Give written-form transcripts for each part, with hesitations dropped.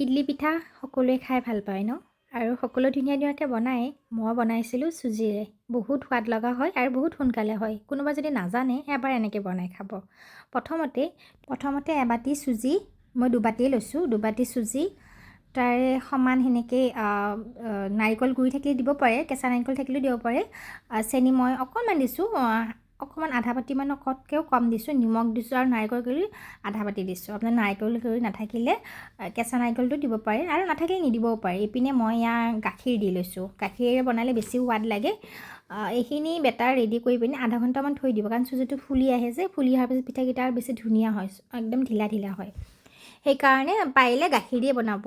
ইডলি পিঠা সকলোৱে খাই ভাল পায় ন? আৰু সকলোৱে ধুনীয়া ধুনীয়াকৈ বনায়। মই বনাইছিলোঁ চুজিৰে, বহুত সোৱাদ লগা হয় আৰু বহুত সোনকালে হয়। কোনোবা যদি নাজানে, এবাৰ এনেকৈ বনাই খাব। প্ৰথমতে প্ৰথমতে এবাটি চুজি, মই দুবাটিয়ে লৈছোঁ, দুবাটি চুজি, তাৰে সমান সেনেকৈ নাৰিকল গুড়ি থাকিলে দিব পাৰে, কেঁচা নাৰিকল থাকিলেও দিব পাৰে। চেনি মই অকণমান দিছোঁ, অকণমান আধা বাতিমানতকৈও কম দিছোঁ। নিমখ দিছোঁ আৰু নাৰিকল গুড়ি আধা বাতি দিছোঁ। আপোনাৰ নাৰিকল গুড়ি নাথাকিলে কেঁচা নাৰিকলটো দিব পাৰে আৰু নাথাকিলে নিদিবও পাৰে। ইপিনে মই ইয়াৰ গাখীৰ দি লৈছোঁ। গাখীৰেৰে বনালে বেছি সোৱাদ লাগে। এইখিনি বেটাৰ ৰেডি কৰি পিনে আধা ঘণ্টামান থৈ দিব, কাৰণ চুজিটো ফুলি আহে যে, ফুলি অহাৰ পিছত পিঠাকেইটা আৰু বেছি ধুনীয়া হয়, একদম ঢিলা ঢিলা হয়। সেইকাৰণে পাৰিলে গাখীৰ দিয়ে বনাব।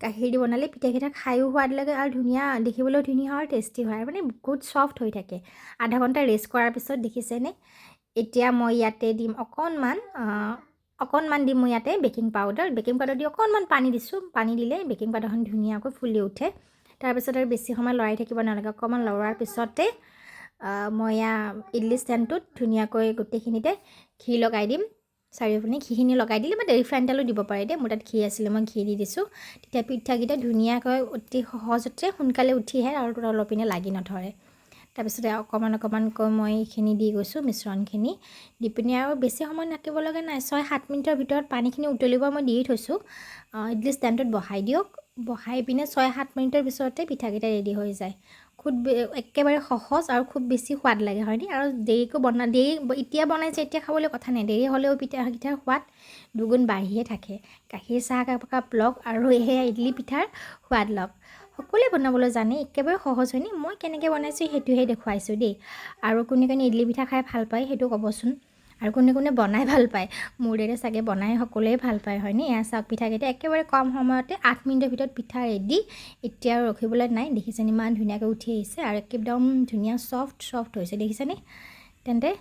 গাখীৰ দি বনালে পিঠাকেইটা খায়ো সোৱাদ লাগে আৰু ধুনীয়া দেখিবলৈও ধুনীয়া হয় আৰু টেষ্টি হয় আৰু মানে বহুত ছফ্ট হৈ থাকে। আধা ঘণ্টা ৰেষ্ট কৰাৰ পিছত দেখিছেনে, এতিয়া মই ইয়াতে দিম অকণমান, অকণমান দিম মই ইয়াতে বেকিং পাউডাৰ। বেকিং পাউডাৰ দি অকণমান পানী দিছোঁ। পানী দিলে বেকিং পাউডাৰখন ধুনীয়াকৈ ফুলি উঠে। তাৰপিছত আৰু বেছি সময় লৰাই থাকিব নালাগে। অকণমান লৰোৱাৰ পিছতে মই এয়া ইডলি ষ্টেণ্ডটোত ধুনীয়াকৈ গোটেইখিনিতে ঘি লগাই দিম। চাৰিওপিনে ঘিখিনি লগাই দিলে বা ৰিফাইন তেলো দিব পাৰে দেই। মোৰ তাত ঘি আছিলে, মই ঘি দি দিছোঁ। তেতিয়া পিঠাকেইটা ধুনীয়াকৈ অতি সহজতে সোনকালে উঠি আহে আৰু তলৰ পিনে লাগি নধৰে। তাৰপিছতে অকণমান অকণমানকৈ মই এইখিনি দি গৈছোঁ, মিশ্ৰণখিনি দি পিনে আৰু বেছি সময় থাকিব লগা নাই। 6-7 মিনিটৰ ভিতৰত পানীখিনি উতলিব মই দিয়ে থৈছোঁ। ইডলি ষ্টেণ্ডটোত বহাই দিয়ক। বহাই পিনে 6-7 মিনিটৰ পিছতে পিঠাকেইটা ৰেডি হৈ যায়। খুব একেবাৰে সহজ আৰু খুব বেছি সোৱাদ লাগে, হয়নে? আৰু দেৰিকৈ বনা, দেৰি এতিয়া বনাইছে এতিয়া খাবলৈ কথা নাই, দেৰি হ'লেও পিঠাকেইটাৰ সোৱাদ দুগুণ বাঢ়িয়ে থাকে। গাখীৰ চাহ একাপ লওক আৰু এয়া ইডলি পিঠাৰ সোৱাদ লওক। সকলোৱে বনাবলৈ জানে, একেবাৰে সহজ, হয়নে? মই কেনেকৈ বনাইছোঁ সেইটোহে দেখুৱাইছোঁ দেই। আৰু কোনে কোনে ইডলি পিঠা খাই ভাল পায়, সেইটো ক'বচোন। আৰু কোনে কোনে বনাই ভাল পায়? মোৰ দৰে চাগে বনাই সকলোৱে ভাল পায়, হয়নে? এয়া চাওক, পিঠাকেইটা একেবাৰে কম সময়তে 8 মিনিটৰ ভিতৰত পিঠা ৰেডি। এতিয়া আৰু ৰখিবলৈ নাই। দেখিছেনে, ইমান ধুনীয়াকৈ উঠি আহিছে আৰু একদম ধুনীয়া ছফ্ট ছফ্ট হৈছে, দেখিছেনে? তেন্তে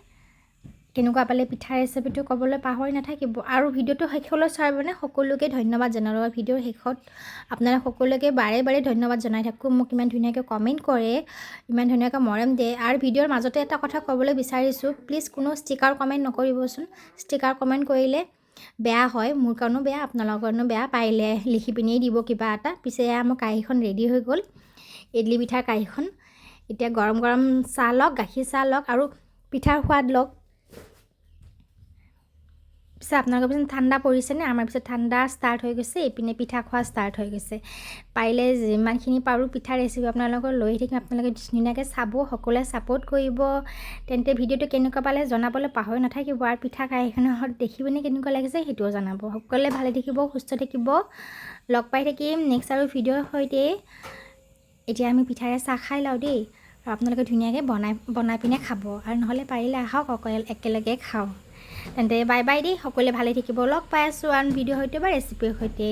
কেনেকুৱা পালে পিঠা ৰেচিপিটো ক'বলৈ পাহৰি নাথাকিব। আৰু ভিডিঅ'টো শেষলৈ চোৱাৰ বাবে সকলোকে ধন্যবাদ জনালোঁ। আৰু ভিডিঅ'ৰ শেষত আপোনালোক সকলোকে বাৰে বাৰে ধন্যবাদ জনাই থাকোঁ, মোক ইমান ধুনীয়াকৈ কমেণ্ট কৰে, ইমান ধুনীয়াকৈ মৰম দিয়ে। আৰু ভিডিঅ'ৰ মাজতে এটা কথা ক'বলৈ বিচাৰিছোঁ, প্লিজ কোনো ষ্টিকাৰ কমেণ্ট নকৰিবচোন। ষ্টিকাৰ কমেণ্ট কৰিলে বেয়া হয়, মোৰ কাৰণেও বেয়া, আপোনালোকৰ কাৰণেও বেয়া। পাৰিলে লিখি পিনেই দিব কিবা এটা। পিছে এয়া মোৰ কাঁহীখন ৰেডি হৈ গ'ল, ইডলি পিঠাৰ কাঁহীখন। এতিয়া গৰম গৰম চাহ লওক, গাখীৰ চাহ লওক আৰু পিঠাৰ সোৱাদ লওক। পিছে আপোনালোকৰ পিছে ঠাণ্ডা পৰিছেনে? আমাৰ পিছত ঠাণ্ডা ষ্টাৰ্ট হৈ গৈছে, এইপিনে পিঠা খোৱা ষ্টাৰ্ট হৈ গৈছে। পাৰিলে যিমানখিনি পাৰোঁ পিঠা ৰেচিপি আপোনালোকৰ লৈ থাকিম, আপোনালোকে ধুনীয়াকৈ চাব, সকলোৱে ছাপোৰ্ট কৰিব। তেন্তে ভিডিঅ'টো কেনেকুৱা পালে জনাবলৈ পাহৰি নাথাকিব। আৰু পিঠা কাঁহীখনৰ দেখি পিনে কেনেকুৱা লাগিছে, সেইটোও জনাব। সকলোৱে ভালে থাকিব, সুস্থ থাকিব। লগ পাই থাকিম নেক্সট আৰু ভিডিঅ'ৰ সৈতে। এতিয়া আমি পিঠাৰে চাহ খাই লওঁ দেই। আৰু আপোনালোকে ধুনীয়াকৈ বনাই বনাই পিনে খাব আৰু নহ'লে পাৰিলে আহক, অকল একেলগে খাওঁ। তেন্তে বাই বাই দেই, সকলোৱে ভালে থাকিব। লগ পাই আছোঁ আন ভিডিঅ'ৰ সৈতে বা ৰেচিপিৰ সৈতে।